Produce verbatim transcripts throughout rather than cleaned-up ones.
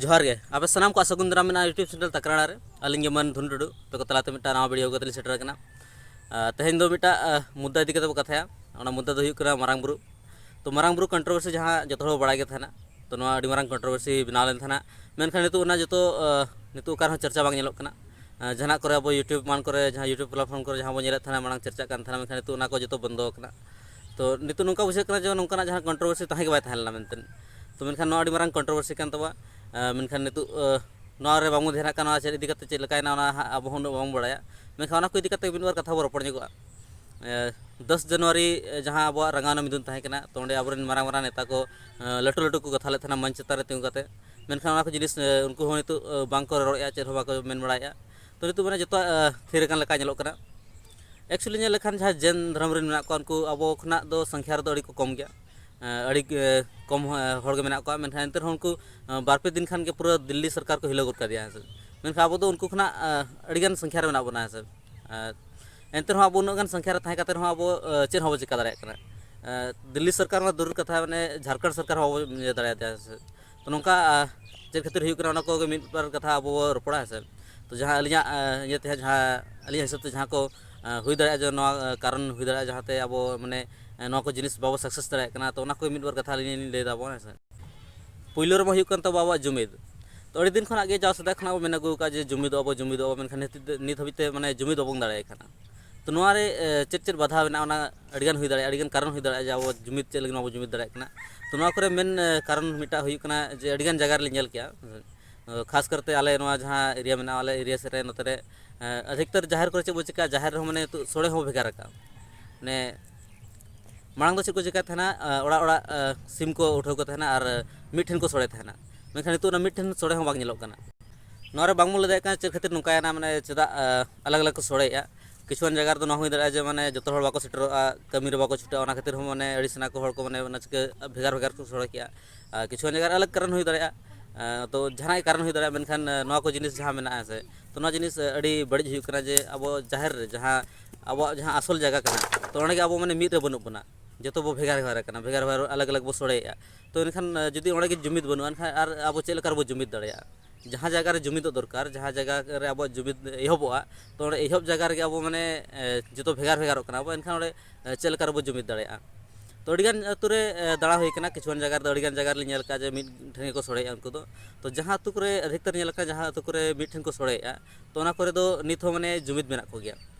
ᱡᱚᱦᱟᱨ ᱜᱮ, ᱟᱯᱮ ᱥᱟᱱᱟᱢ ᱠᱚᱣᱟᱜ ᱥᱟᱹᱜᱩᱱ ᱫᱟᱨᱟᱢ ᱢᱮᱱᱟᱜᱼᱟ YouTube channel ᱛᱟᱠᱨᱟᱲᱟ ᱨᱮ᱾ ᱟᱹᱞᱤᱧ ᱜᱮ ᱢᱟᱹᱱ ᱫᱷᱩᱱ ᱴᱩᱰᱩ, ᱟᱯᱮ ᱠᱚ ᱛᱟᱞᱟᱛᱮ ᱢᱤᱫᱴᱟᱝ ᱱᱟᱣᱟ video ᱠᱟᱛᱮ ᱞᱤᱧ ᱥᱮᱴᱮᱨ ᱟᱠᱟᱱᱟ᱾ ᱟᱨ ᱛᱮᱦᱮᱧ ᱫᱚ ᱢᱤᱫᱴᱟᱝ, ᱟᱨ, ᱢᱩᱫᱽᱫᱟ ᱤᱫᱤ ᱠᱟᱛᱮ ᱵᱚ ᱠᱟᱛᱷᱟᱭᱟ᱾ ᱚᱱᱟ ᱢᱩᱫᱽᱫᱟ ᱫᱚ ᱦᱩᱭᱩᱜ ᱠᱟᱱᱟ ᱢᱟᱨᱟᱝ ᱵᱩᱨᱩ᱾ ᱛᱚ, ᱢᱟᱨᱟᱝ ᱵᱩᱨᱩ controversy ᱡᱟᱦᱟᱸ ᱡᱚᱛᱚ ᱦᱚᱲ ᱵᱟᱲᱟᱭ ᱜᱮ ᱛᱟᱦᱮᱱᱟ, ᱛᱚ, ᱱᱚᱣᱟ ᱟᱹᱰᱤ ᱢᱟᱨᱟᱝ controversy ᱵᱮᱱᱟᱣ ᱞᱮᱱ ᱛᱟᱦᱮᱱᱟ᱾ ᱢᱮᱱᱠᱷᱟᱱ ᱱᱤᱛᱚᱜ ᱚᱱᱟ ᱡᱚᱛᱚ, ᱟᱨ, ᱱᱤᱛᱚᱜ ᱚᱠᱟ ᱨᱮᱦᱚᱸ ᱪᱟᱨᱪᱟ ᱵᱟᱝ ᱧᱮᱞᱚᱜ ᱠᱟᱱᱟ᱾ ᱟᱨ, ᱡᱟᱦᱟᱱᱟᱜ ᱠᱚᱨᱮ ᱟᱵᱚ YouTube ᱮᱢᱟᱱ ᱠᱚᱨᱮ, ᱡᱟᱦᱟᱸ YouTube platform ᱠᱚᱨᱮ ᱡᱟᱦᱟᱸ ᱵᱚᱱ ᱧᱮᱞᱮᱫ ᱛᱟᱦᱮᱱᱟ, ᱢᱟᱲᱟᱝ ᱪᱟᱨᱪᱟᱜ ᱠᱟᱱ ᱛᱟᱦᱮᱱᱟ, ᱢᱮᱱᱠᱷᱟᱱ ᱱᱤᱛᱚᱜ ᱚᱱᱟ ᱠᱚ ᱡᱚᱛᱚ ᱵᱚᱱᱫᱚ ᱟᱠᱟᱱᱟ᱾ ᱛᱚ, ᱱᱤᱛᱚᱜ ᱱᱚᱝᱠᱟ ᱵᱩᱡᱷᱟᱹᱜ ᱠᱟᱱᱟ ᱡᱮ ᱱᱚᱝᱠᱟᱱᱟᱜ ᱡᱟᱦᱟᱸ controversy ᱛᱟᱦᱮᱸ ᱜᱮ ᱵᱟᱭ ᱛᱟᱦᱮᱸ ᱞᱮᱱᱟ ᱢᱮᱱᱛᱮ᱾ ᱛᱚ, ᱢᱮᱱᱠᱷᱟᱱ ᱱᱚᱣᱟ ᱟᱹᱰᱤ ᱢᱟᱨᱟᱝ controversy ᱠᱟᱱ ᱛᱟᱵᱚᱱᱟ᱾ ᱟᱨ, ᱢᱮᱱᱠᱷᱟᱱ ᱱᱤᱛᱚᱜ, ᱟᱨ, ᱱᱚᱣᱟ ᱨᱮ ᱵᱟᱝᱵᱚᱱ ᱫᱷᱮᱭᱟᱱᱟᱜ ᱠᱟᱱᱟ, ᱱᱚᱣᱟ ᱪᱮᱫ ᱤᱫᱤ ᱠᱟᱛᱮ ᱪᱮᱫ ᱞᱮᱠᱟᱭᱮᱱᱟ, ᱚᱱᱟ ᱦᱟᱸᱜ ᱟᱵᱚ ᱦᱚᱸ ᱩᱱᱟᱹᱜ ᱵᱟᱵᱚᱱ ᱵᱟᱲᱟᱭᱟ᱾ ᱢᱮᱱᱠᱷᱟᱱ ᱚᱱᱟ ᱠᱚ ᱤᱫᱤ ᱠᱟᱛᱮ ᱢᱤᱫ ᱵᱟᱨ ᱠᱟᱛᱷᱟ ᱵᱚᱱ ᱨᱚᱯᱚᱲ ᱧᱚᱜᱚᱜᱼᱟ᱾ ᱟᱨ, ᱫᱚᱥ ᱡᱟᱱᱩᱣᱟᱨᱤ, ᱟᱨ, ᱡᱟᱦᱟᱸ ᱟᱵᱚᱣᱟᱜ ᱨᱟᱸᱜᱟᱣᱱᱟ ᱢᱤᱫᱩᱱ ᱛᱟᱦᱮᱸ ᱠᱟᱱᱟ, ᱛᱚ, ᱚᱸᱰᱮ ᱟᱵᱚᱨᱮᱱ ᱢᱟᱨᱟᱝ ᱢᱟᱨᱟᱝ ᱱᱮᱛᱟ ᱠᱚ, ᱟᱨ, ᱞᱟᱹᱴᱩ ᱞᱟᱹᱴᱩ ᱠᱚ ᱠᱟᱛᱷᱟ ᱞᱮᱫ ᱛᱟᱦᱮᱱᱟ ᱢᱚᱧᱪ ᱪᱮᱛᱟᱱ ᱨᱮ ᱛᱤᱸᱜᱩ ᱠᱟᱛᱮ᱾ ᱢᱮᱱᱠᱷᱟᱱ ᱚᱱᱟ ᱠᱚ ᱡᱤᱱᱤᱥ, ᱟᱨ, ᱩᱱᱠᱩ ᱦᱚᱸ ᱱᱤᱛᱚᱜ, ᱟᱨ, ᱵᱟᱝ ᱠᱚ ᱨᱚᱲᱮᱫᱼᱟ, ᱪᱮᱫ ᱦᱚᱸ ᱵᱟᱠᱚ ᱢᱮᱱ ᱵᱟᱲᱟᱭᱮᱫᱼᱟ᱾ ᱛᱚ, ᱱᱤᱛᱚᱜ ᱢᱟᱱᱮ ᱡᱚᱛᱚᱣᱟᱜ, ᱟᱨ, ᱛᱷᱤᱨ ᱟᱠᱟᱱ ᱞᱮᱠᱟ ᱧᱮᱞᱚᱜ ᱠᱟᱱᱟ᱾ Actually ᱧᱮᱞ ᱞᱮᱠᱷᱟᱱ ᱡᱟᱦᱟᱸ ᱡᱮᱱ ᱫᱷᱚᱨᱚᱢ ᱨᱮᱱ ᱢᱮᱱᱟᱜ ᱠᱚᱣᱟ, ᱩᱱᱠᱩ ᱟᱵᱚ ᱠᱷᱚᱱᱟᱜ ᱫᱚ ᱥᱚᱝᱠᱷᱟ ᱨᱮᱫᱚ ᱟᱹᱰᱤ ᱠᱚ ᱠᱚᱢ ᱜᱮᱭᱟ᱾ ᱟᱹᱰᱤ ᱠᱚᱢ ᱦᱚᱲ ᱜᱮ ᱢᱮᱱᱟᱜ ᱠᱚᱣᱟ, ᱢᱮᱱᱠᱷᱟᱱ ᱮᱱᱛᱮ ᱨᱮᱦᱚᱸ ᱩᱱᱠᱩ ᱵᱟᱨ ᱯᱮ ᱫᱤᱱ ᱠᱷᱟᱱ ᱜᱮ ᱯᱩᱨᱟᱹ ᱫᱤᱞᱞᱤ ᱥᱚᱨᱠᱟᱨ ᱠᱚ ᱦᱤᱞᱟᱹᱣ ᱜᱚᱫ ᱠᱟᱫᱮᱭᱟ, ᱦᱮᱸ ᱥᱮ᱾ ᱢᱮᱱᱠᱷᱟᱱ ᱟᱵᱚ ᱫᱚ ᱩᱱᱠᱩ ᱠᱷᱚᱱᱟᱜ ᱟᱹᱰᱤᱜᱟᱱ ᱥᱚᱝᱠᱷᱟ ᱨᱮ ᱢᱮᱱᱟᱜ ᱵᱚᱱᱟ, ᱦᱮᱸ ᱥᱮ᱾ ᱮᱱᱛᱮ ᱨᱮᱦᱚᱸ ᱟᱵᱚ ᱩᱱᱟᱹᱜ ᱜᱟᱱ ᱥᱚᱝᱠᱷᱟ ᱨᱮ ᱛᱟᱦᱮᱸ ᱠᱟᱛᱮ ᱨᱮᱦᱚᱸ ᱟᱵᱚ ᱪᱮᱫ ᱦᱚᱸ ᱵᱟᱵᱚ ᱪᱮᱠᱟ ᱫᱟᱲᱮᱭᱟᱜ ᱠᱟᱱᱟ᱾ ᱫᱤᱞᱞᱤ ᱥᱚᱨᱠᱟᱨ ᱢᱟ ᱫᱩᱨ ᱠᱟᱛᱷᱟ, ᱢᱟᱱᱮ ᱡᱷᱟᱲᱠᱷᱚᱸᱰ ᱥᱚᱨᱠᱟᱨ ᱦᱚᱸ ᱵᱟᱵᱚ ᱤᱭᱟᱹ ᱫᱟᱲᱮᱭᱟᱫᱮᱭᱟ, ᱦᱮᱸ ᱥᱮ᱾ ᱛᱚ, ᱱᱚᱝᱠᱟ ᱪᱮᱫ ᱠᱷᱟᱹᱛᱤᱨ ᱦᱩᱭᱩᱜ ᱠᱟᱱᱟ, ᱚᱱᱟ ᱠᱚᱜᱮ ᱢᱤᱫ ᱵᱟᱨ ᱠᱟᱛᱷᱟ ᱟᱵᱚ ᱵᱚ ᱨᱚᱯᱚᱲᱟ, ᱦᱮᱸ ᱥᱮ᱾ ᱛᱚ, ᱡᱟᱦᱟᱸ ᱟᱹᱞᱤᱧᱟᱜ ᱤᱭᱟᱹ ᱛᱮ, ᱡᱟᱦᱟᱸ ᱟᱹᱞᱤᱧᱟᱜ ᱦᱤᱥᱟᱹᱵ ᱛᱮ ᱡᱟᱦᱟᱸ ᱠᱚ ᱦᱩᱭ ᱫᱟᱲᱮᱭᱟᱜᱼᱟ, ᱡᱮ ᱱᱚᱣᱟ ᱠᱟᱨᱚᱱ ᱦᱩᱭ ᱫᱟᱲᱮᱭᱟᱜᱼᱟ ᱡᱟᱦᱟᱸᱛᱮ ᱟᱵᱚ ᱢᱟᱱᱮ ᱱᱚᱣᱟ ᱠᱚ ᱡᱤᱱᱤᱥ ᱵᱟᱵᱚ success ᱫᱟᱲᱮᱭᱟᱜ ᱠᱟᱱᱟ, ᱛᱚ, ᱚᱱᱟ ᱠᱚ ᱢᱤᱫ ᱵᱟᱨ ᱠᱟᱛᱷᱟ ᱟᱹᱞᱤᱧ ᱞᱤᱧ ᱞᱟᱹᱭ ᱫᱟ ᱟᱵᱚ, ᱦᱮᱸ ᱥᱮ᱾ ᱯᱩᱭᱞᱩ ᱨᱮᱢᱟ ᱦᱩᱭᱩᱜ ᱠᱟᱱ ᱛᱟᱵᱚ ᱟᱵᱚᱣᱟᱜ ᱡᱩᱢᱤᱫ᱾ ᱛᱚ, ᱟᱹᱰᱤ ᱫᱤᱱ ᱠᱷᱚᱱᱟᱜ ᱜᱮ ᱡᱟᱣ ᱥᱮᱫᱟᱭ ᱠᱷᱚᱱᱟᱜ ᱵᱚ ᱢᱮᱱ ᱟᱹᱜᱩ ᱟᱠᱟᱫᱼᱟ ᱡᱮ ᱡᱩᱢᱤᱫᱚᱜ ᱟᱵᱚ, ᱡᱩᱢᱤᱫᱚᱜ ᱟᱵᱚ, ᱢᱮᱱᱠᱷᱟᱱ ᱱᱤᱛ, ᱱᱤᱛ ᱦᱟᱹᱵᱤᱡ ᱛᱮ ᱢᱟᱱᱮ ᱡᱩᱢᱤᱫ ᱵᱟᱵᱚᱱ ᱫᱟᱲᱮᱭᱟᱜ ᱠᱟᱱᱟ᱾ ᱛᱚ, ᱱᱚᱣᱟ ᱨᱮ ᱪᱮᱫ ᱪᱮᱫ ᱵᱟᱫᱷᱟ ᱢᱮᱱᱟᱜᱼᱟ, ᱚᱱᱟ ᱟᱹᱰᱤᱜᱟᱱ ᱦᱩᱭ ᱫᱟᱲᱮᱭᱟᱜᱼᱟ, ᱟᱹᱰᱤᱜᱟᱱ ᱠᱟᱨᱚᱱ ᱦᱩᱭ ᱫᱟᱲᱮᱭᱟᱜᱼᱟ ᱡᱮ ᱟᱵᱚ ᱡᱩᱢᱤᱫ ᱪᱮᱫ ᱞᱟᱹᱜᱤᱫ ᱵᱟᱵᱚ ᱡᱩᱢᱤᱫ ᱫᱟᱲᱮᱭᱟᱜ ᱠᱟᱱᱟ᱾ ᱛᱚ, ᱱᱚᱣᱟ ᱠᱚᱨᱮ ᱢᱮᱱ ᱠᱟᱨᱚᱱ ᱢᱤᱫᱴᱟᱝ ᱦᱩᱭᱩᱜ ᱠᱟᱱᱟ ᱡᱮ ᱟᱹᱰᱤᱜᱟᱱ ᱡᱟᱭᱜᱟ ᱨᱮᱞᱤᱧ ᱧᱮᱞ ᱠᱮᱜᱼᱟ, ᱠᱷᱟᱥ ᱠᱟᱨᱛᱮ ᱟᱞᱮ ᱱᱚᱣᱟ ᱡᱟᱦᱟᱸ area ᱢᱮᱱᱟᱜᱼᱟ, ᱟᱞᱮ area ᱥᱮᱫ ᱨᱮ, ᱱᱚᱛᱮ ᱨᱮ ᱟᱫᱷᱤᱠᱛᱟᱨ ᱡᱟᱦᱮᱨ ᱠᱚᱨᱮ ᱪᱮᱫ ᱵᱚ ᱪᱤᱠᱟᱹᱭᱟ, ᱡᱟᱦᱮᱨ ᱨᱮᱦᱚᱸ ᱢᱟᱱᱮ ᱱᱤᱛᱚᱜ ᱥᱚᱲᱮ ᱦᱚᱸ ᱵᱷᱮᱜᱟᱨ ᱟᱠᱟᱜᱼᱟ᱾ ᱢᱟᱱᱮ ᱢᱟᱲᱟᱝ ᱫᱚ ᱪᱮᱫ ᱠᱚ ᱪᱤᱠᱟᱹᱭ ᱛᱟᱦᱮᱱᱟ, ᱚᱲᱟᱜ ᱚᱲᱟᱜ ᱥᱤᱢ ᱠᱚ ᱩᱴᱷᱟᱹᱣ ᱠᱚ ᱛᱟᱦᱮᱱᱟ ᱟᱨ ᱢᱤᱫ ᱴᱷᱮᱱ ᱠᱚ ᱥᱚᱲᱮ ᱛᱟᱦᱮᱱᱟ᱾ ᱢᱮᱱᱠᱷᱟᱱ ᱱᱤᱛᱚᱜ ᱚᱱᱟ ᱢᱤᱫ ᱴᱷᱮᱱ ᱥᱚᱲᱮ ᱦᱚᱸ ᱵᱟᱝ ᱧᱮᱞᱚᱜ ᱠᱟᱱᱟ᱾ ᱱᱚᱣᱟ ᱨᱮ ᱵᱟᱝ ᱵᱚᱱ ᱞᱟᱹᱭ ᱫᱟᱲᱮᱭᱟᱜ ᱠᱟᱱᱟ ᱪᱮᱫ ᱠᱷᱟᱹᱛᱤᱨ ᱱᱚᱝᱠᱟᱭᱮᱱᱟ, ᱢᱟᱱᱮ ᱪᱮᱫᱟᱜ ᱟᱞᱟᱜᱽ ᱟᱞᱟᱜᱽ ᱠᱚ ᱥᱚᱲᱮᱭᱮᱫᱼᱟ᱾ ᱠᱤᱪᱷᱩᱜᱟᱱ ᱡᱟᱭᱜᱟ ᱨᱮᱫᱚ ᱱᱚᱣᱟ ᱦᱩᱭ ᱫᱟᱲᱮᱭᱟᱜᱼᱟ ᱡᱮ ᱢᱟᱱᱮ ᱡᱚᱛᱚ ᱦᱚᱲ ᱵᱟᱠᱚ ᱥᱮᱴᱮᱨᱚᱜᱼᱟ, ᱠᱟᱹᱢᱤ ᱨᱮ ᱵᱟᱠᱚ ᱪᱷᱩᱴᱟᱹᱜᱼᱟ, ᱚᱱᱟ ᱠᱷᱟᱹᱛᱤᱨ ᱦᱚᱸ ᱢᱟᱱᱮ ᱟᱹᱲᱤᱥ ᱮᱱᱟ ᱠᱚ ᱦᱚᱲ ᱠᱚ, ᱢᱟᱱᱮ ᱚᱱᱟ ᱪᱤᱠᱟᱹ ᱵᱷᱮᱜᱟᱨ ᱵᱷᱮᱜᱟᱨ ᱠᱚ ᱥᱚᱲᱮ ᱠᱮᱜᱼᱟ᱾ ᱟᱨ ᱠᱤᱪᱷᱩᱜᱟᱱ ᱡᱟᱭᱜᱟ ᱨᱮ ᱟᱞᱟᱜᱽ ᱠᱟᱨᱚᱱ ᱦᱩᱭ ᱫᱟᱲᱮᱭᱟᱜᱼᱟ᱾ ᱛᱚ, ᱡᱟᱦᱟᱱᱟᱜ ᱜᱮ ᱠᱟᱨᱚᱱ ᱦᱩᱭ ᱫᱟᱲᱮᱭᱟᱜᱼᱟ, ᱢᱮᱱᱠᱷᱟᱱ ᱱᱚᱣᱟ ᱠᱚ ᱡᱤᱱᱤᱥ ᱡᱟᱦᱟᱸ ᱢᱮᱱᱟᱜᱼᱟ ᱥᱮ, ᱛᱚ, ᱱᱚᱣᱟ ᱡᱤᱱᱤᱥ ᱟᱹᱰᱤ ᱵᱟᱹᱲᱤᱡ ᱦᱩᱭᱩᱜ ᱠᱟᱱᱟ ᱡᱮ ᱟᱵᱚ ᱡᱟᱦᱮᱨ ᱨᱮ ᱡᱟᱦᱟᱸ ᱟᱵᱚᱣᱟᱜ ᱡᱟᱦᱟᱸ ᱟᱥᱚᱞ ᱡᱟᱭᱜᱟ ᱠᱟᱱᱟ, ᱛᱚ, ᱚᱸᱰᱮ ᱜᱮ ᱟᱵᱚ ᱢᱟᱱᱮ ᱢᱤᱫ ᱨᱮ ᱵᱟᱹᱱᱩᱜ ᱵᱚᱱᱟ᱾ ᱡᱚᱛᱚ ᱵᱚ ᱵᱷᱮᱜᱟᱨ ᱵᱷᱮᱜᱟᱨ ᱟᱠᱟᱱᱟ, ᱵᱷᱮᱜᱟᱨ ᱵᱷᱮᱜᱟᱨ ᱟᱞᱟᱜᱽ ᱟᱞᱟᱜᱽ ᱵᱚ ᱥᱚᱲᱮᱭᱮᱫᱼᱟ᱾ ᱛᱚ ᱮᱱᱠᱷᱟᱱ ᱡᱩᱫᱤ ᱚᱸᱰᱮ ᱜᱮ ᱡᱩᱢᱤᱫ ᱵᱟᱹᱱᱩᱜᱼᱟ, ᱮᱱᱠᱷᱟᱱ ᱟᱨ ᱟᱵᱚ ᱪᱮᱫ ᱞᱮᱠᱟ ᱨᱮᱵᱚ ᱡᱩᱢᱤᱫ ᱫᱟᱲᱮᱭᱟᱜᱼᱟ? ᱡᱟᱦᱟᱸ ᱡᱟᱭᱜᱟ ᱨᱮ ᱡᱩᱢᱤᱫᱚᱜ ᱫᱚᱨᱠᱟᱨ, ᱡᱟᱦᱟᱸ ᱡᱟᱭᱜᱟ ᱨᱮ ᱟᱵᱚᱣᱟᱜ ᱡᱩᱢᱤᱫ ᱮᱦᱚᱵᱚᱜᱼᱟ, ᱛᱚ ᱚᱸᱰᱮ ᱮᱦᱚᱵ ᱡᱟᱭᱜᱟ ᱨᱮᱜᱮ ᱟᱵᱚ ᱢᱟᱱᱮ ᱡᱚᱛᱚ ᱵᱷᱮᱜᱟᱨ ᱵᱷᱮᱜᱟᱨᱚᱜ ᱠᱟᱱᱟ ᱵᱚ, ᱮᱱᱠᱷᱟᱱ ᱚᱸᱰᱮ ᱪᱮᱫ ᱞᱮᱠᱟ ᱨᱮᱵᱚ ᱡᱩᱢᱤᱫ ᱫᱟᱲᱮᱭᱟᱜᱼᱟ? ᱛᱚ ᱟᱹᱰᱤᱜᱟᱱ ᱟᱹᱛᱩ ᱨᱮ ᱫᱟᱬᱟ ᱦᱩᱭ ᱠᱟᱱᱟ, ᱠᱤᱪᱷᱩᱜᱟᱱ ᱡᱟᱭᱜᱟ ᱨᱮᱫᱚ ᱟᱹᱰᱤᱜᱟᱱ ᱡᱟᱭᱜᱟ ᱨᱮᱞᱤᱧ ᱧᱮᱞ ᱠᱟᱜᱼᱟ ᱡᱮ ᱢᱤᱫ ᱴᱷᱮᱱ ᱜᱮᱠᱚ ᱥᱚᱲᱮᱭᱮᱫᱼᱟ ᱩᱱᱠᱩ ᱫᱚ᱾ ᱛᱚ ᱡᱟᱦᱟᱸ ᱟᱹᱛᱩ ᱠᱚᱨᱮ ᱟᱹᱰᱤ ᱩᱛᱟᱹᱨ ᱧᱮᱞ ᱟᱠᱟᱱᱟ, ᱡᱟᱦᱟᱸ ᱟᱹᱛᱩ ᱠᱚᱨᱮ ᱢᱤᱫ ᱴᱷᱮᱱ ᱠᱚ ᱥᱚᱲᱮᱭᱮᱫᱼᱟ, ᱛᱚ ᱚᱱᱟ ᱠᱚᱨᱮ ᱫᱚ ᱱᱤᱛ ᱦᱚᱸ ᱢᱟᱱᱮ ᱡᱩᱢᱤᱫ ᱢᱮᱱᱟᱜ ᱠᱚᱜᱮᱭᱟ᱾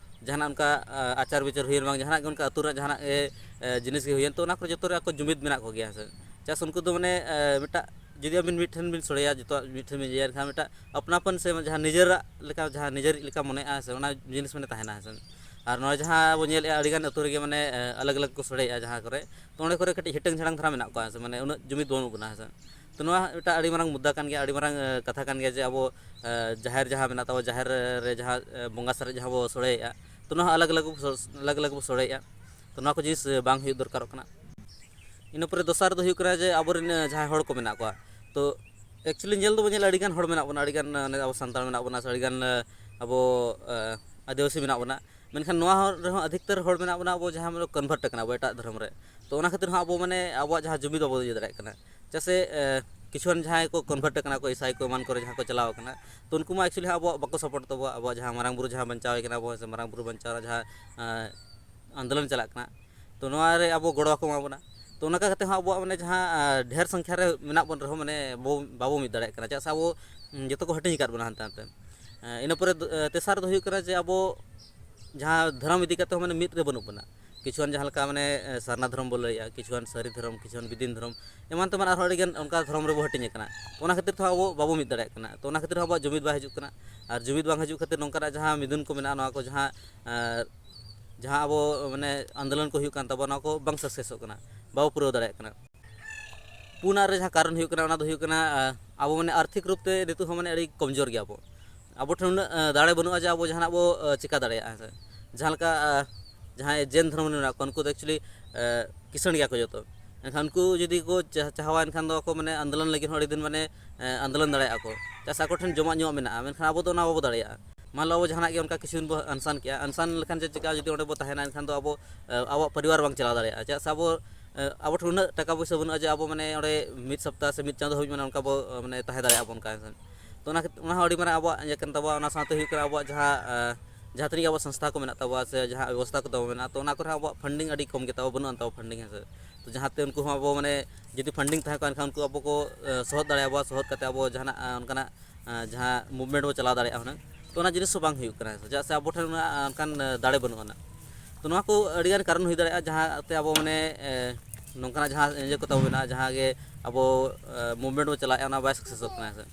ᱡᱟᱦᱟᱱᱟᱜ ᱚᱱᱠᱟ ᱟᱪᱟᱨ ᱵᱤᱪᱟᱹᱨ ᱦᱩᱭᱮᱱ ᱵᱟᱝ, ᱡᱟᱦᱟᱱᱟᱜ ᱜᱮ ᱚᱱᱠᱟ ᱟᱹᱛᱩ ᱨᱮᱱᱟᱜ ᱡᱟᱦᱟᱱᱟᱜ ᱜᱮ ᱡᱤᱱᱤᱥ ᱜᱮ ᱦᱩᱭᱮᱱ, ᱛᱚ ᱚᱱᱟ ᱠᱚᱨᱮ ᱡᱚᱛᱚ ᱨᱮ ᱟᱠᱚ ᱡᱩᱢᱤᱫ ᱢᱮᱱᱟᱜ ᱠᱚᱜᱮᱭᱟ, ᱦᱮᱸ ᱥᱮ᱾ ᱪᱮᱫᱟᱜ ᱥᱮ ᱩᱱᱠᱩ ᱫᱚ ᱢᱟᱱᱮ ᱢᱤᱫᱴᱟᱜ ᱡᱩᱫᱤ ᱟᱹᱵᱤᱱ ᱢᱤᱫ ᱴᱷᱮᱱ ᱵᱤᱱ ᱥᱚᱲᱮᱭᱟ, ᱡᱚᱛᱚᱣᱟᱜ ᱢᱤᱫ ᱴᱷᱮᱱ ᱵᱤᱱ ᱤᱭᱟᱹᱭᱟ, ᱮᱱᱠᱷᱟᱱ ᱢᱤᱫᱴᱟᱜ ᱟᱯᱱᱟᱯᱚᱱ ᱥᱮ ᱡᱟᱦᱟᱸ ᱱᱤᱡᱮᱨᱟᱜ ᱞᱮᱠᱟ, ᱡᱟᱦᱟᱸ ᱱᱤᱡᱮᱨ ᱞᱮᱠᱟ ᱢᱚᱱᱮᱜᱼᱟ, ᱦᱮᱸ ᱥᱮ, ᱚᱱᱟ ᱡᱤᱱᱤᱥ ᱢᱟᱱᱮ ᱛᱟᱦᱮᱱᱟ, ᱦᱮᱸ ᱥᱮ᱾ ᱟᱨ ᱱᱚᱣᱟ ᱡᱟᱦᱟᱸ ᱵᱚ ᱧᱮᱞᱮᱫᱼᱟ, ᱟᱹᱰᱤᱜᱟᱱ ᱟᱹᱛᱩ ᱨᱮᱜᱮ ᱢᱟᱱᱮ ᱟᱞᱟᱜᱽ ᱟᱞᱟᱜᱽ ᱠᱚ ᱥᱚᱲᱮᱭᱮᱫᱼᱟ ᱡᱟᱦᱟᱸ ᱠᱚᱨᱮ, ᱛᱚ ᱚᱸᱰᱮ ᱠᱚᱨᱮ ᱠᱟᱹᱴᱤᱡ ᱦᱤᱴᱟᱹᱝ ᱡᱷᱟᱲᱟᱝ ᱫᱷᱟᱨᱟ ᱢᱮᱱᱟᱜ ᱠᱚᱣᱟ, ᱦᱮᱸ ᱥᱮ, ᱢᱟᱱᱮ ᱩᱱᱟᱹᱜ ᱡᱩᱢᱤᱫ ᱵᱟᱹᱱᱩᱜ ᱵᱚᱱᱟ, ᱦᱮᱸ ᱥᱮ᱾ ᱛᱚ ᱱᱚᱣᱟ ᱢᱤᱫᱴᱟᱝ ᱟᱹᱰᱤ ᱢᱟᱨᱟᱝ ᱢᱩᱫᱽᱫᱟ ᱠᱟᱱ ᱜᱮᱭᱟ, ᱟᱹᱰᱤ ᱢᱟᱨᱟᱝ ᱠᱟᱛᱷᱟ ᱠᱟᱱ ᱜᱮᱭᱟ ᱡᱮ ᱟᱵᱚ ᱡᱟᱦᱮᱨ ᱡᱟᱦᱟᱸ ᱢᱮᱱᱟᱜ ᱛᱟᱵᱚ, ᱡᱟᱦᱮᱨ ᱨᱮ ᱡᱟᱦᱟᱸ ᱵᱚᱸᱜᱟ ᱥᱟᱨᱮᱡ ᱡᱟᱦᱟᱸ ᱵᱚ ᱥᱚᱲᱮᱭᱮᱫᱼᱟ, ᱛᱚ ᱱᱚᱣᱟ ᱦᱚᱸ ᱟᱞᱟᱜᱽ ᱟᱞᱟᱜᱽ ᱵᱚ ᱥᱚ- ᱟᱞᱟᱜᱽ ᱟᱞᱟᱜᱽ ᱵᱚ ᱥᱚᱲᱮᱭᱮᱫᱼᱟ᱾ ᱛᱚ ᱱᱚᱣᱟ ᱠᱚ ᱡᱤᱱᱤᱥ ᱵᱟᱝ ᱦᱩᱭᱩᱜ ᱫᱚᱨᱠᱟᱨᱚᱜ ᱠᱟᱱᱟ᱾ ᱤᱱᱟᱹ ᱯᱚᱨᱮ ᱫᱚᱥᱟᱨ ᱫᱚ ᱦᱩᱭᱩᱜ ᱠᱟᱱᱟ ᱡᱮ ᱟᱵᱚᱨᱮᱱ ᱡᱟᱦᱟᱸᱭ ᱦᱚᱲ ᱠᱚ ᱢᱮᱱᱟᱜ ᱠᱚᱣᱟ, ᱛᱚ actually ᱧᱮᱞ ᱫᱚᱵᱚ ᱧᱮᱞᱟ ᱟᱹᱰᱤᱜᱟᱱ ᱦᱚᱲ ᱢᱮᱱᱟᱜ ᱵᱚᱱᱟ, ᱟᱹᱰᱤᱜᱟᱱ ᱟᱵᱚ ᱥᱟᱱᱛᱟᱲ ᱢᱮᱱᱟᱜ ᱵᱚᱱᱟ, ᱥᱮ ᱟᱹᱰᱤᱜᱟᱱ ᱟᱵᱚ ᱟᱹᱫᱤᱵᱟᱹᱥᱤ ᱢᱮᱱᱟᱜ ᱵᱚᱱᱟ᱾ ᱢᱮᱱᱠᱷᱟᱱ ᱱᱚᱣᱟ ᱨᱮᱦᱚᱸ ᱟᱹᱫᱷᱤᱠᱛᱟᱨ ᱦᱚᱲ ᱢᱮᱱᱟᱜ ᱵᱚᱱᱟ ᱟᱵᱚ ᱡᱟᱦᱟᱸ ᱠᱚᱱᱵᱷᱟᱨᱴ ᱟᱠᱟᱱᱟ ᱵᱚ ᱮᱴᱟᱜ ᱫᱷᱚᱨᱚᱢ ᱨᱮ᱾ ᱛᱚ ᱚᱱᱟ ᱠᱷᱟᱹᱛᱤᱨ ᱦᱚᱸ ᱟᱵᱚ ᱢᱟᱱᱮ ᱟᱵᱚᱣᱟᱜ ᱡᱟᱦᱟᱸ ᱡᱩᱢᱤᱫ ᱵᱟᱵᱚ ᱤᱭᱟᱹ ᱫᱟᱲᱮᱭᱟᱜ ᱠᱟᱱᱟ᱾ ᱪᱮᱫᱟᱜ ᱥᱮ ᱠᱤᱪᱷᱩᱜᱟᱱ ᱡᱟᱦᱟᱸᱭ ᱠᱚ ᱠᱚᱱᱵᱷᱟᱨᱴ ᱟᱠᱟᱱᱟ ᱠᱚ, ᱤᱥᱟᱭ ᱠᱚ ᱮᱢᱟᱱ ᱠᱚᱨᱮ ᱡᱟᱦᱟᱸ ᱠᱚ ᱪᱟᱞᱟᱣ ᱟᱠᱟᱱᱟ, ᱛᱚ ᱩᱱᱠᱩ ᱢᱟ actually ᱦᱟᱸᱜ ᱟᱵᱚᱣᱟᱜ ᱵᱟᱠᱚ ᱥᱟᱯᱳᱨᱴ ᱛᱟᱵᱚᱣᱟ, ᱟᱵᱚᱣᱟᱜ ᱡᱟᱦᱟᱸ ᱢᱟᱨᱟᱝ ᱵᱩᱨᱩ ᱡᱟᱦᱟᱸ ᱵᱟᱧᱪᱟᱣ ᱦᱩᱭ ᱠᱟᱱᱟ, ᱟᱵᱚ ᱥᱮ ᱢᱟᱨᱟᱝ ᱵᱩᱨᱩ ᱵᱟᱧᱪᱟᱣ ᱨᱮ ᱡᱟᱦᱟᱸ ᱟᱱᱫᱳᱞᱚᱱ ᱪᱟᱞᱟᱜ ᱠᱟᱱᱟ, ᱛᱚ ᱱᱚᱣᱟ ᱨᱮ ᱟᱵᱚ ᱜᱚᱲᱚ ᱵᱟᱠᱚ ᱮᱢᱟ ᱵᱚᱱᱟ᱾ ᱛᱚ ᱚᱱᱠᱟ ᱠᱟᱛᱮ ᱦᱚᱸ ᱟᱵᱚᱣᱟᱜ ᱢᱟᱱᱮ ᱡᱟᱦᱟᱸ ᱰᱷᱮᱨ ᱥᱚᱝᱠᱷᱟ ᱨᱮ ᱢᱮᱱᱟᱜ ᱵᱚᱱ ᱨᱮᱦᱚᱸ ᱢᱟᱱᱮ ᱵᱟᱵᱚ ᱢᱤᱫ ᱫᱟᱲᱮᱭᱟᱜ ᱠᱟᱱᱟ, ᱪᱮᱫᱟᱜ ᱥᱮ ᱟᱵᱚ ᱡᱚᱛᱚ ᱠᱚ ᱦᱟᱹᱴᱤᱧ ᱟᱠᱟᱫ ᱵᱚᱱᱟ ᱦᱟᱱᱛᱮ ᱱᱟᱛᱮ᱾ ᱤᱱᱟᱹ ᱯᱚᱨᱮ ᱛᱮᱥᱟᱨ ᱫᱚ ᱦᱩᱭᱩᱜ ᱠᱟᱱᱟ ᱡᱮ ᱟᱵᱚ ᱡᱟᱦᱟᱸ ᱫᱷᱚᱨᱚᱢ ᱤᱫᱤ ᱠᱟᱛᱮ ᱦᱚᱸ ᱢᱟᱱᱮ ᱢᱤᱫ ᱨᱮ ᱵᱟᱹᱱᱩᱜ ᱵᱚᱱᱟ᱾ ᱠᱤᱪᱷᱩᱜᱟᱱ ᱡᱟᱦᱟᱸ ᱞᱮᱠᱟ ᱢᱟᱱᱮ ᱥᱟᱨᱱᱟ ᱫᱷᱚᱨᱚᱢ ᱵᱚ ᱞᱟᱹᱭᱮᱜᱼᱟ, ᱠᱤᱪᱷᱩᱜᱟᱱ ᱥᱟᱹᱨᱤ ᱫᱷᱚᱨᱚᱢ, ᱠᱤᱪᱷᱩᱜᱟᱱ ᱵᱤᱫᱤᱱ ᱫᱷᱚᱨᱚᱢ, ᱮᱢᱟᱱ ᱛᱮᱢᱟᱱ ᱟᱨᱦᱚᱸ ᱟᱹᱰᱤᱜᱟᱱ ᱚᱱᱠᱟ ᱫᱷᱚᱨᱚᱢ ᱨᱮᱵᱚ ᱦᱟᱹᱴᱤᱧ ᱟᱠᱟᱱᱟ᱾ ᱚᱱᱟ ᱠᱷᱟᱹᱛᱤᱨ ᱛᱮᱦᱚᱸ ᱟᱵᱚ ᱵᱟᱵᱚ ᱢᱤᱫ ᱫᱟᱲᱮᱭᱟᱜ ᱠᱟᱱᱟ᱾ ᱛᱚ ᱚᱱᱟ ᱠᱷᱟᱹᱛᱤᱨ ᱦᱚᱸ ᱟᱵᱚᱣᱟᱜ ᱡᱩᱢᱤᱫ ᱵᱟᱭ ᱦᱤᱡᱩᱜ ᱠᱟᱱᱟ᱾ ᱟᱨ ᱡᱩᱢᱤᱫ ᱵᱟᱝ ᱦᱤᱡᱩᱜ ᱠᱷᱟᱹᱛᱤᱨ ᱱᱚᱝᱠᱟᱱᱟᱜ ᱡᱟᱦᱟᱸ ᱢᱤᱫᱩᱱ ᱠᱚ ᱢᱮᱱᱟᱜᱼᱟ, ᱱᱚᱣᱟ ᱠᱚ ᱡᱟᱦᱟᱸ ᱡᱟᱦᱟᱸ ᱟᱵᱚ ᱢᱟᱱᱮ ᱟᱱᱫᱳᱞᱚᱱ ᱠᱚ ᱦᱩᱭᱩᱜ ᱠᱟᱱ ᱛᱟᱵᱚᱱᱟ, ᱱᱚᱣᱟ ᱠᱚ ᱵᱟᱝ ᱥᱟᱠᱥᱮᱥᱚᱜ ᱠᱟᱱᱟ, ᱵᱟᱵᱚ ᱯᱩᱨᱟᱹᱣ ᱫᱟᱲᱮᱭᱟᱜ ᱠᱟᱱᱟ᱾ ᱯᱩᱱᱟᱜ ᱨᱮ ᱡᱟᱦᱟᱸ ᱠᱟᱨᱚᱱ ᱦᱩᱭᱩᱜ ᱠᱟᱱᱟ, ᱚᱱᱟ ᱫᱚ ᱦᱩᱭᱩᱜ ᱠᱟᱱᱟ ᱟᱵᱚ ᱢᱟᱱᱮ ᱟᱨᱛᱷᱤᱠ ᱨᱩᱯ ᱛᱮ ᱱᱤᱛᱚᱜ ᱦᱚᱸ ᱢᱟᱱᱮ ᱟᱹᱰᱤ ᱠᱚᱢᱡᱳᱨ ᱜᱮᱭᱟ ᱵᱚ᱾ ᱟᱵᱚ ᱴᱷᱮᱱ ᱩᱱᱟᱹᱜ ᱫᱟᱲᱮ ᱵᱟᱹᱱᱩᱜᱼᱟ ᱡᱮ ᱟᱵᱚ ᱡᱟᱦᱟᱱᱟᱜ ᱵᱚ ᱪᱮᱠᱟ ᱫᱟᱲᱮᱭᱟᱜᱼᱟ, ᱦᱮᱸ ᱥᱮ᱾ ᱡᱟᱦᱟᱸ ᱞᱮᱠᱟ ᱡᱟᱦᱟᱸᱭ ᱡᱮᱱ ᱫᱷᱚᱨᱚᱢ ᱨᱮ ᱢᱮᱱᱟᱜ ᱠᱚᱣᱟ, ᱩᱱᱠᱩ ᱫᱚ actually ᱠᱤᱥᱟᱹᱬ ᱜᱮᱭᱟ ᱠᱚ ᱡᱚᱛᱚ᱾ ᱮᱱᱠᱷᱟᱱ ᱩᱱᱠᱩ ᱡᱩᱫᱤ ᱠᱚ ᱪᱟ- ᱪᱟᱦᱟᱣᱟ, ᱮᱱᱠᱷᱟᱱ ᱫᱚ ᱟᱠᱚ ᱢᱟᱱᱮ ᱟᱱᱫᱳᱞᱚᱱ ᱞᱟᱹᱜᱤᱫ ᱦᱚᱸ ᱟᱹᱰᱤ ᱫᱤᱱ ᱢᱟᱱᱮ ᱟᱱᱫᱳᱞᱚᱱ ᱫᱟᱲᱮᱭᱟᱜᱼᱟ ᱠᱚ, ᱪᱮᱫᱟᱜ ᱥᱮ ᱟᱠᱚ ᱴᱷᱮᱱ ᱡᱚᱢᱟᱜ ᱧᱩᱣᱟᱜ ᱢᱮᱱᱟᱜᱼᱟ᱾ ᱢᱮᱱᱠᱷᱟᱱ ᱟᱵᱚ ᱫᱚ ᱚᱱᱟ ᱵᱟᱵᱚ ᱫᱟᱲᱮᱭᱟᱜᱼᱟ᱾ ᱢᱟᱱ ᱞᱚ ᱟᱵᱚ ᱡᱟᱦᱟᱱᱟᱜ ᱜᱮ ᱚᱱᱠᱟ ᱠᱤᱪᱷᱩ ᱫᱤᱱ ᱵᱚ ᱟᱱᱥᱟᱱ ᱠᱮᱜᱼᱟ, ᱟᱱᱥᱟᱱ ᱞᱮᱠᱷᱟᱱ ᱪᱮᱫ ᱪᱤᱠᱟᱹᱜᱼᱟ? ᱡᱩᱫᱤ ᱚᱸᱰᱮ ᱵᱚ ᱛᱟᱦᱮᱱᱟ, ᱮᱱᱠᱷᱟᱱ ᱫᱚ ᱟᱵᱚ ᱟᱵᱚᱣᱟᱜ ᱯᱚᱨᱤᱵᱟᱨ ᱵᱟᱝ ᱪᱟᱞᱟᱣ ᱫᱟᱲᱮᱭᱟᱜᱼᱟ᱾ ᱪᱮᱫᱟᱜ ᱥᱮ ᱟᱵᱚ ᱟᱵᱚ ᱴᱷᱮᱱ ᱩᱱᱟᱹᱜ ᱴᱟᱠᱟ ᱯᱚᱭᱥᱟ ᱵᱟᱹᱱᱩᱜᱼᱟ ᱡᱮ ᱟᱵᱚ ᱢᱟᱱᱮ ᱚᱸᱰᱮ ᱢᱤᱫ ᱥᱚᱯᱛᱟᱦ ᱥᱮ ᱢᱤᱫ ᱪᱟᱸᱫᱚ ᱦᱟᱹᱵᱤᱡ ᱢᱟᱱᱮ ᱚᱱᱠᱟ ᱵᱚ ᱢᱟᱱᱮ ᱛᱟᱦᱮᱸ ᱫᱟᱲᱮᱭᱟᱜᱼᱟ ᱵᱚᱱ ᱚᱱᱠᱟ᱾ ᱛᱚ ᱚᱱᱟ ᱠᱷᱟᱹᱛᱤᱨ ᱚᱱᱟ ᱦᱚᱸ ᱟᱹᱰᱤ ᱢᱟᱨᱟᱝ ᱟᱵᱚᱣᱟᱜ ᱤᱭᱟᱹ ᱠᱟᱱ ᱛᱟᱵᱚᱱᱟ᱾ ᱚᱱᱟ ᱥᱟᱶᱛᱮ ᱦᱩᱭᱩᱜ ᱠᱟᱱᱟ ᱟᱵᱚᱣᱟᱜ ᱡᱟᱦᱟᱸ ᱡᱟᱦᱟᱸ ᱛᱤᱱᱟᱹᱜ ᱜᱮ ᱟᱵᱚᱣᱟᱜ ᱥᱚᱝᱥᱛᱷᱟ ᱠᱚ ᱢᱮᱱᱟᱜ ᱛᱟᱵᱚᱱᱟ ᱥᱮ ᱡᱟᱦᱟᱸ ᱵᱮᱵᱚᱥᱛᱷᱟ ᱠᱚ ᱛᱟᱵᱚ ᱢᱮᱱᱟᱜᱼᱟ, ᱛᱚ ᱚᱱᱟ ᱠᱚᱨᱮ ᱦᱚᱸ ᱟᱵᱚᱣᱟᱜ ᱯᱷᱟᱱᱰᱤᱝ ᱟᱹᱰᱤ ᱠᱚᱢ ᱜᱮᱛᱟ ᱵᱚᱱᱟ, ᱵᱟᱹᱱᱩᱜ ᱟᱱ ᱛᱟᱵᱚ ᱯᱷᱟᱱᱰᱤᱝ, ᱦᱮᱸ ᱥᱮ᱾ ᱛᱚ ᱡᱟᱦᱟᱸᱛᱮ ᱩᱱᱠᱩ ᱦᱚᱸ ᱟᱵᱚ ᱢᱟᱱᱮ ᱡᱩᱫᱤ ᱯᱷᱟᱱᱰᱤᱝ ᱛᱟᱦᱮᱸ ᱠᱚᱜᱼᱟ, ᱮᱱᱠᱷᱟᱱ ᱩᱱᱠᱩ ᱟᱵᱚ ᱠᱚ ᱥᱚᱦᱚᱫ ᱫᱟᱲᱮᱭᱟᱵᱚᱱᱟ, ᱥᱚᱦᱚᱫ ᱠᱟᱛᱮ ᱟᱵᱚ ᱡᱟᱦᱟᱱᱟᱜ ᱚᱱᱠᱟᱱᱟᱜ ᱡᱟᱦᱟᱸ ᱢᱩᱵᱷᱢᱮᱱᱴ ᱵᱚ ᱪᱟᱞᱟᱣ ᱫᱟᱲᱮᱭᱟᱜᱼᱟ ᱦᱩᱱᱟᱹᱝ, ᱛᱚ ᱚᱱᱟ ᱡᱤᱱᱤᱥ ᱦᱚᱸ ᱵᱟᱝ ᱦᱩᱭᱩᱜ ᱠᱟᱱᱟ, ᱪᱮᱫᱟᱜ ᱥᱮ ᱟᱵᱚ ᱴᱷᱮᱱ ᱚᱱᱠᱟᱱ ᱫᱟᱲᱮ ᱵᱟᱹᱱᱩᱜ ᱟᱱᱟ᱾ ᱛᱚ ᱱᱚᱣᱟ ᱠᱚ ᱟᱹᱰᱤᱜᱟᱱ ᱠᱟᱨᱚᱱ ᱦᱩᱭ ᱫᱟᱲᱮᱭᱟᱜᱼᱟ, ᱡᱟᱦᱟᱸᱛᱮ ᱟᱵᱚ ᱢᱟᱱᱮ ᱱᱚᱝᱠᱟᱱᱟᱜ ᱡᱟᱦᱟᱸ ᱤᱭᱟᱹ ᱠᱚ ᱛᱟᱵᱚ ᱢᱮᱱᱟᱜᱼᱟ, ᱡᱟᱦᱟᱸ ᱜᱮ ᱟᱵᱚ ᱢᱩᱵᱷᱢᱮᱱᱴ ᱵᱚ ᱪᱟᱞᱟᱣᱮᱫᱼᱟ, ᱚᱱᱟ ᱵᱟᱭ ᱥᱟᱠᱥᱮᱥᱚᱜ ᱠᱟᱱᱟ, ᱦᱮᱸ ᱥᱮ᱾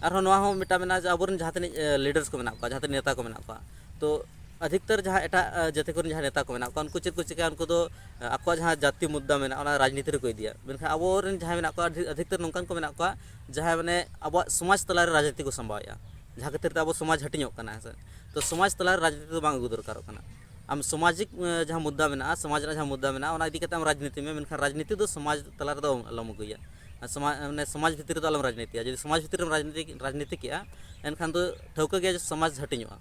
ᱟᱨᱦᱚᱸ ᱱᱚᱣᱟ ᱦᱚᱸ ᱢᱤᱫᱴᱟᱝ ᱢᱮᱱᱟᱜᱼᱟ ᱡᱮ ᱟᱵᱚᱨᱮᱱ ᱡᱟᱦᱟᱸ ᱛᱤᱱᱟᱹᱜ ᱞᱤᱰᱟᱨᱥ ᱠᱚ ᱢᱮᱱᱟᱜ ᱠᱚᱣᱟ, ᱡᱟᱦᱟᱸ ᱛᱤᱱᱟᱹᱜ ᱱᱮᱛᱟ ᱠᱚ ᱢᱮᱱᱟᱜ ᱠᱚᱣᱟ, ᱛᱚ ᱟᱫᱷᱤᱠᱛᱟᱨ ᱡᱟᱦᱟᱸ ᱮᱴᱟᱜ ᱡᱟᱹᱛᱤ ᱠᱚᱨᱮᱱ ᱡᱟᱦᱟᱸ ᱱᱮᱛᱟ ᱠᱚ ᱢᱮᱱᱟᱜ ᱠᱚᱣᱟ, ᱩᱱᱠᱩ ᱪᱮᱫ ᱠᱚ ᱪᱤᱠᱟᱹᱭᱟ? ᱩᱱᱠᱩ ᱫᱚ ᱟᱠᱚᱣᱟᱜ ᱡᱟᱦᱟᱸ ᱡᱟᱹᱛᱤ ᱢᱩᱫᱽᱫᱟ ᱢᱮᱱᱟᱜᱼᱟ, ᱚᱱᱟ ᱨᱟᱡᱽᱱᱤᱛᱤ ᱨᱮᱠᱚ ᱤᱫᱤᱭᱟ᱾ ᱢᱮᱱᱠᱷᱟᱱ ᱟᱵᱚᱨᱮᱱ ᱡᱟᱦᱟᱸᱭ ᱢᱮᱱᱟᱜ ᱠᱚᱣᱟ, ᱟᱹᱰᱤ ᱟᱫᱷᱤᱠᱛᱟᱨ ᱱᱚᱝᱠᱟᱱ ᱠᱚ ᱢᱮᱱᱟᱜ ᱠᱚᱣᱟ ᱡᱟᱦᱟᱸᱭ ᱢᱟᱱᱮ ᱟᱵᱚᱣᱟᱜ ᱥᱚᱢᱟᱡᱽ ᱛᱟᱞᱟᱨᱮ ᱨᱟᱡᱽᱱᱤᱛᱤ ᱠᱚ ᱥᱟᱢᱵᱟᱣᱮᱫᱼᱟ, ᱡᱟᱦᱟᱸ ᱠᱷᱟᱹᱛᱤᱨ ᱛᱮ ᱟᱵᱚ ᱥᱚᱢᱟᱡᱽ ᱦᱟᱹᱴᱤᱧᱚᱜ ᱠᱟᱱᱟ, ᱦᱮᱸ ᱥᱮ᱾ ᱛᱚ ᱥᱚᱢᱟᱡᱽ ᱛᱟᱞᱟᱨᱮ ᱨᱟᱡᱽᱱᱤᱛᱤ ᱫᱚ ᱵᱟᱝ ᱟᱹᱜᱩ ᱫᱚᱨᱠᱟᱨᱚᱜ ᱠᱟᱱᱟ᱾ ᱟᱢ ᱥᱟᱢᱟᱡᱤᱠ ᱡᱟᱦᱟᱸ ᱢᱩᱫᱽᱫᱟ ᱢᱮᱱᱟᱜᱼᱟ, ᱥᱚᱢᱟᱡᱽ ᱨᱮᱱᱟᱜ ᱡᱟᱦᱟᱸ ᱢᱩᱫᱽᱫᱟ ᱢᱮᱱᱟᱜᱼᱟ, ᱚᱱᱟ ᱤᱫᱤ ᱠᱟᱛᱮ ᱟᱢ ᱨᱟᱡᱽᱱᱤᱛᱤ ᱢᱮ, ᱢᱮᱱᱠᱷᱟᱱ ᱨᱟᱡᱽᱱᱤᱛᱤ ᱫᱚ ᱥᱚᱢᱟᱡᱽ ᱛᱟᱞᱟ ᱨᱮᱫᱚ ᱟᱞᱚᱢ ᱟᱹᱜᱩᱭᱟ᱾ ᱟᱨ ᱥᱚᱢᱟᱡᱽ ᱢᱟᱱᱮ ᱥᱚᱢᱟᱡᱽ ᱵᱷᱤᱛᱤᱨ ᱨᱮᱫᱚ ᱟᱞᱚᱢ ᱨᱟᱡᱽᱱᱤᱛᱤᱭᱟ᱾ ᱡᱩᱫᱤ ᱥᱚᱢᱟᱡᱽ ᱵᱷᱤᱛᱤᱨ ᱨᱮᱢ ᱨᱟᱡᱽᱱᱤᱛᱤ ᱨᱟᱡᱽᱱᱤᱛᱤ ᱠᱮᱜᱼᱟ, ᱮᱱᱠᱷᱟᱱ ᱫᱚ ᱴᱷᱟᱹᱣᱠᱟᱹ ᱜᱮᱭᱟ ᱡᱮ ᱥᱚᱢᱟᱡᱽ ᱦᱟᱹᱴᱤᱧᱚᱜᱼᱟ,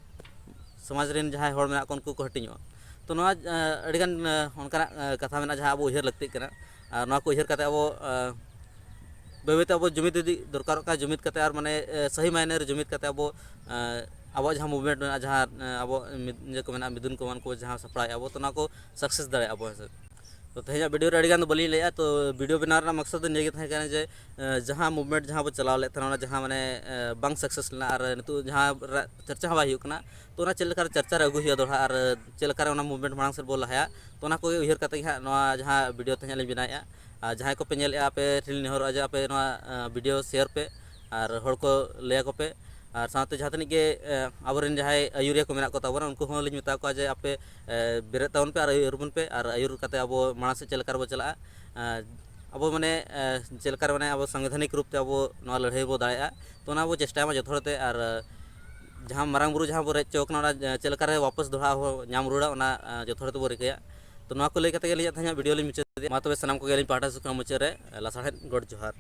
ᱥᱚᱢᱟᱡᱽ ᱨᱮᱱ ᱡᱟᱦᱟᱸᱭ ᱦᱚᱲ ᱢᱮᱱᱟᱜ ᱠᱚᱣᱟ ᱩᱱᱠᱩ ᱠᱚ ᱦᱟᱹᱴᱤᱧᱚᱜᱼᱟ᱾ ᱛᱚ ᱱᱚᱣᱟ ᱟᱹᱰᱤᱜᱟᱱ ᱚᱱᱠᱟᱱᱟᱜ ᱠᱟᱛᱷᱟ ᱢᱮᱱᱟᱜᱼᱟ ᱡᱟᱦᱟᱸ ᱟᱵᱚ ᱩᱭᱦᱟᱹᱨ ᱞᱟᱹᱠᱛᱤᱜ ᱠᱟᱱᱟ᱾ ᱟᱨ ᱱᱚᱣᱟ ᱠᱚ ᱩᱭᱦᱟᱹᱨ ᱠᱟᱛᱮ ᱟᱵᱚ ᱵᱟᱹᱭ ᱵᱟᱹᱭᱛᱮ ᱟᱵᱚ ᱡᱩᱢᱤᱫ ᱤᱫᱤ ᱫᱚᱨᱠᱟᱨᱚᱜ ᱠᱟᱱᱟ᱾ ᱡᱩᱢᱤᱫ ᱠᱟᱛᱮ ᱟᱨ ᱢᱟᱱᱮ ᱥᱟᱹᱦᱤ ᱢᱟᱭᱱᱮ ᱨᱮ ᱡᱩᱢᱤᱫ ᱠᱟᱛᱮ ᱟᱵᱚ ᱟᱵᱚᱣᱟᱜ ᱡᱟᱦᱟᱸ ᱢᱩᱵᱷᱢᱮᱱᱴ ᱢᱮᱱᱟᱜᱼᱟ, ᱡᱟᱦᱟᱸ ᱟᱵᱚ ᱢᱤᱫ ᱤᱭᱟᱹ ᱠᱚ ᱢᱮᱱᱟᱜᱼᱟ, ᱢᱤᱫᱩᱱ ᱠᱚ ᱮᱢᱟᱱ ᱠᱚ ᱡᱟᱦᱟᱸ ᱥᱟᱯᱲᱟᱣᱮᱫᱼᱟ ᱵᱚ, ᱛᱚ ᱱᱚᱣᱟ ᱠᱚ ᱥᱟᱠᱥᱮᱥ ᱫᱟᱲᱮᱭᱟᱜᱼᱟ ᱵᱚ, ᱦᱮᱸ ᱥᱮ᱾ ᱛᱚ ᱛᱮᱦᱮᱧᱟᱜ ᱵᱷᱤᱰᱤᱭᱳ ᱨᱮ ᱟᱹᱰᱤᱜᱟᱱ ᱫᱚ ᱵᱟᱹᱞᱤᱧ ᱞᱟᱹᱭᱟ᱾ ᱛᱚ ᱵᱷᱤᱰᱤᱭᱳ ᱵᱮᱱᱟᱣ ᱨᱮᱱᱟᱜ ᱢᱟᱠᱥᱚᱫ ᱫᱚ ᱱᱤᱭᱟᱹ ᱜᱮ ᱛᱟᱦᱮᱸ ᱠᱟᱱᱟ ᱡᱮ ᱡᱟᱦᱟᱸ ᱢᱩᱵᱷᱢᱮᱱᱴ ᱡᱟᱦᱟᱸ ᱵᱚ ᱪᱟᱞᱟᱣ ᱞᱮᱫ ᱛᱟᱦᱮᱱᱟ, ᱚᱱᱟ ᱡᱟᱦᱟᱸ ᱢᱟᱱᱮ ᱵᱟᱝ ᱥᱟᱠᱥᱮᱥ ᱞᱮᱱᱟ ᱟᱨ ᱱᱤᱛᱚᱜ ᱡᱟᱦᱟᱸ ᱪᱟᱨᱪᱟ ᱦᱚᱸ ᱵᱟᱭ ᱦᱩᱭᱩᱜ ᱠᱟᱱᱟ, ᱛᱚ ᱚᱱᱟ ᱪᱮᱫ ᱞᱮᱠᱟᱨᱮ ᱪᱟᱨᱪᱟ ᱨᱮ ᱟᱹᱜᱩ ᱦᱩᱭᱩᱜᱼᱟ ᱫᱚᱦᱲᱟ, ᱟᱨ ᱪᱮᱫ ᱞᱮᱠᱟᱨᱮ ᱚᱱᱟ ᱢᱩᱵᱷᱢᱮᱱᱴ ᱢᱟᱲᱟᱝ ᱥᱮᱫ ᱵᱚ ᱞᱟᱦᱟᱭᱟ, ᱛᱚ ᱚᱱᱟ ᱠᱚᱜᱮ ᱩᱭᱦᱟᱹᱨ ᱠᱟᱛᱮ ᱜᱮ ᱦᱟᱸᱜ ᱱᱚᱣᱟ ᱡᱟᱦᱟᱸ ᱵᱷᱤᱰᱤᱭᱳ ᱛᱮᱦᱮᱧ ᱞᱤᱧ ᱵᱮᱱᱟᱣᱮᱫᱼᱟ᱾ ᱟᱨ ᱡᱟᱦᱟᱸᱭ ᱠᱚᱯᱮ ᱧᱮᱞᱮᱫᱼᱟ, ᱟᱯᱮ ᱴᱷᱮᱱ ᱞᱤᱧ ᱱᱮᱦᱚᱨᱚᱜᱼᱟ ᱡᱮ ᱟᱯᱮ ᱱᱚᱣᱟ ᱵᱷᱤᱰᱤᱭᱳ ᱥᱮᱭᱟᱨ ᱯᱮ ᱟᱨ ᱦᱚᱲ ᱠᱚ ᱞᱟᱹᱭ ᱟᱠᱚ ᱯᱮ᱾ ᱟᱨ ᱥᱟᱶᱛᱮ ᱡᱟᱦᱟᱸ ᱛᱤᱱᱟᱹᱜ ᱜᱮ ᱟᱵᱚᱨᱮᱱ ᱡᱟᱦᱟᱸᱭ ᱟᱹᱭᱩᱨᱤᱭᱟᱹ ᱠᱚ ᱢᱮᱱᱟᱜ ᱠᱚ ᱛᱟᱵᱚᱱᱟ, ᱩᱱᱠᱩ ᱦᱚᱸ ᱞᱤᱧ ᱢᱮᱛᱟ ᱠᱚᱣᱟ ᱡᱮ ᱟᱯᱮ ᱵᱮᱨᱮᱫ ᱛᱟᱵᱚᱱ ᱯᱮ ᱟᱨ ᱟᱹᱭᱩᱨ ᱵᱚᱱ ᱯᱮ, ᱟᱨ ᱟᱹᱭᱩᱨ ᱠᱟᱛᱮ ᱟᱵᱚ ᱢᱟᱲᱟᱝ ᱥᱮᱫ ᱪᱮᱫ ᱞᱮᱠᱟ ᱨᱮᱵᱚ ᱪᱟᱞᱟᱜᱼᱟ᱾ ᱟᱵᱚ ᱢᱟᱱᱮ ᱪᱮᱫ ᱞᱮᱠᱟ ᱨᱮ ᱢᱟᱱᱮ ᱟᱵᱚ ᱥᱟᱝᱵᱤᱫᱷᱟᱱᱤᱠ ᱨᱩᱯ ᱛᱮ ᱟᱵᱚ ᱱᱚᱣᱟ ᱞᱟᱹᱲᱦᱟᱹᱭ ᱵᱚ ᱫᱟᱲᱮᱭᱟᱜᱼᱟ, ᱛᱚ ᱚᱱᱟ ᱵᱚ ᱪᱮᱥᱴᱟᱭ ᱢᱟ ᱡᱚᱛᱚ ᱦᱚᱲ ᱛᱮ᱾ ᱟᱨ ᱡᱟᱦᱟᱸ ᱢᱟᱨᱟᱝ ᱵᱩᱨᱩ ᱡᱟᱦᱟᱸ ᱵᱚ ᱨᱮᱡ ᱦᱚᱪᱚ ᱠᱟᱱᱟ, ᱚᱱᱟ ᱪᱮᱫ ᱞᱮᱠᱟ ᱨᱮ ᱣᱟᱯᱚᱥ ᱫᱚᱦᱲᱟ ᱟᱵᱚ ᱧᱟᱢ ᱨᱩᱣᱟᱹᱲᱟ, ᱚᱱᱟ ᱡᱚᱛᱚ ᱦᱚᱲ ᱛᱮᱵᱚ ᱨᱤᱠᱟᱹᱭᱟ᱾ ᱛᱚ ᱱᱚᱣᱟ ᱠᱚ ᱞᱟᱹᱭ ᱠᱟᱛᱮ ᱜᱮ ᱟᱹᱞᱤᱧᱟᱜ ᱛᱮᱦᱮᱧᱟᱜ ᱵᱷᱤᱰᱤᱭᱳ ᱞᱤᱧ ᱢᱩᱪᱟᱹᱫ ᱮᱫᱟ᱾ ᱢᱟ ᱛᱚᱵᱮ ᱥᱟᱱᱟᱢ ᱠᱚᱜᱮ ᱟᱹᱞᱤᱧ ᱯᱟᱦᱴᱟ ᱥᱮᱫ ᱠᱷᱚᱱ ᱢᱩᱪᱟᱹᱫ ᱨᱮ ᱞᱟᱥᱟᱲᱦᱮᱫ ᱜᱚᱰ ᱡᱚᱦᱟᱨ᱾